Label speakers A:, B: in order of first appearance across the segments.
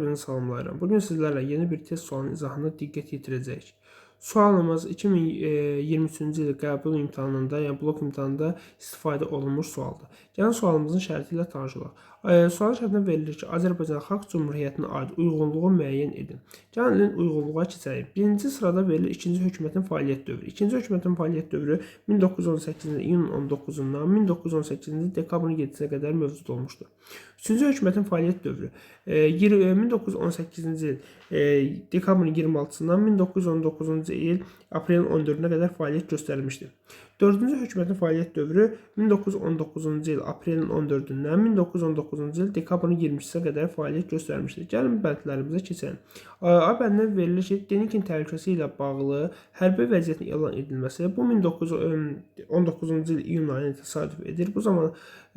A: Hər birinizi salamlayıram. Bugün sizlərlə yeni bir test sualının izahına diqqət yetirəcəyik. Sualımız 2023-cü il qəbul imtahanında, yəni blok imtahanında istifadə olunmuş sualdır. Gəlin sualımızın şərti ilə tanış olaq. Sualın şərtində verilir ki, Azərbaycan Xalq Cümhuriyyətinə aid uyğunluğu müəyyən edin. Gəlin uyğunluğa keçək. Birinci sırada verilir ikinci hökumətin fəaliyyət dövrü. İkinci hökumətin fəaliyyət dövrü 1918-ci iyunun 19-undan 1918-ci dekabrın 7-sinə qədər mövcud olmuşdur. Üçüncü hökumətin fəaliyyət dövrü 1918-ci il dekabrın 26-sından 1919-cu il aprelin 14-nə qədər fəaliyyət göstərmişdir. Dördüncü hökumətin fəaliyyət dövrü 1919-cu il aprelin 14-dən 1919-cu il dekabrın 22-sinə qədər fəaliyyət göstərmişdir. Gəlin bəndlərimizə keçəlim. A bəndində verilir ki, Denikin təhlükəsi ilə bağlı hərbi vəziyyətin elan edilməsi bu 1919-cu il iyun ayına təsadüf edir. Bu zaman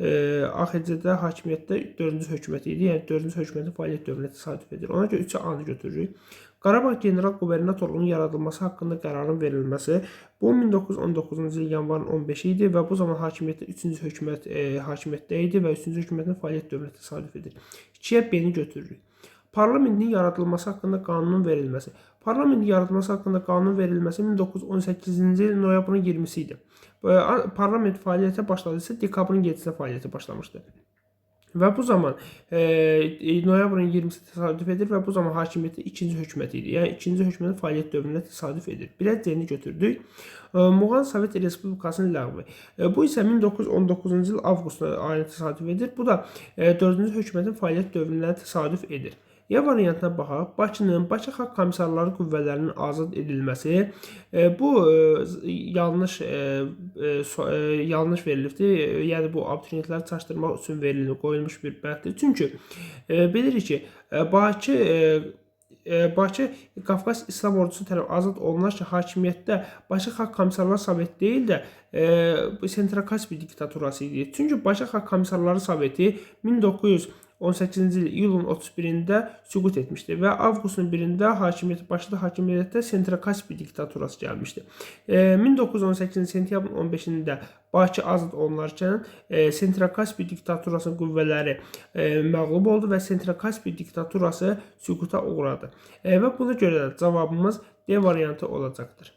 A: AXC-də hakimiyyətdə 4-cü hökumət idi. Yəni 4-cü hökumətin fəaliyyət dövrünə təsadüf edir. Ona görə 3-ə A-nı götürürük. Qarabağ general qubernatorluğunun yaradılması haqqında qərarın verilməsi bu 1919-cu il yanvarın 15-i idi və bu zaman hakimiyyətdə 3-cü hökumət hakimiyyətdə idi və 3-cü hökumətin fəaliyyət dövrünə təsadüf edir. 2-yə B-ni götürürük. Parlamentin yaradılması haqqında qanunun verilməsi. Parlamentin yaradılması haqqında qanunun verilməsi 1918-ci il noyabrın 20-si idi. Parlament fəaliyyətə başladısa dekabrın 7-sində fəaliyyətə başlamışdı. Və bu zaman noyabrın 20-si təsadüf edir və bu zaman hakimiyyətdə ikinci hökumət idi. Yəni ikinci hökumətin fəaliyyət dövrünə təsadüf edir. 1-ə C-ni götürdük. Muğan Sovet Respublikasının ləğvi. Bu isə 1919-cu il avqust ayına təsadüf edir. Bu da 4-cü hökumətin fəaliyyət dövrünə təsadüf edir. E variantına baxaq. Bakının Bakı Xalq Komissarları qüvvələrinin azad edilməsi bu yanlış yanlış verilibdir. Yəni bu abituriyentləri çaşdırmaq üçün verilib, qoyulmuş bir bənddir. Çünki bilirik ki, Bakı Qafqaz İslam Ordusu tərəfindən azad olunarkən hakimiyyətdə Bakı Xalq Komissarları Soveti deyil də Sentrokaspi diktaturası idi. Çünki Bakı Xalq Komissarları Soveti 1918-ci il iyulun 31-də süqut etmişdi və avqustun 1-də hakimiyyət Bakıda hakimiyyətə Sentrokaspi diktaturası gəlmişdi. 1918-ci sentyabrın 15-də Bakı azad olunarkən Sentrokaspi diktaturasının qüvvələri məğlub oldu və Sentrokaspi diktaturası süquta uğradı. Və buna görə də cavabımız D variantı olacaqdır.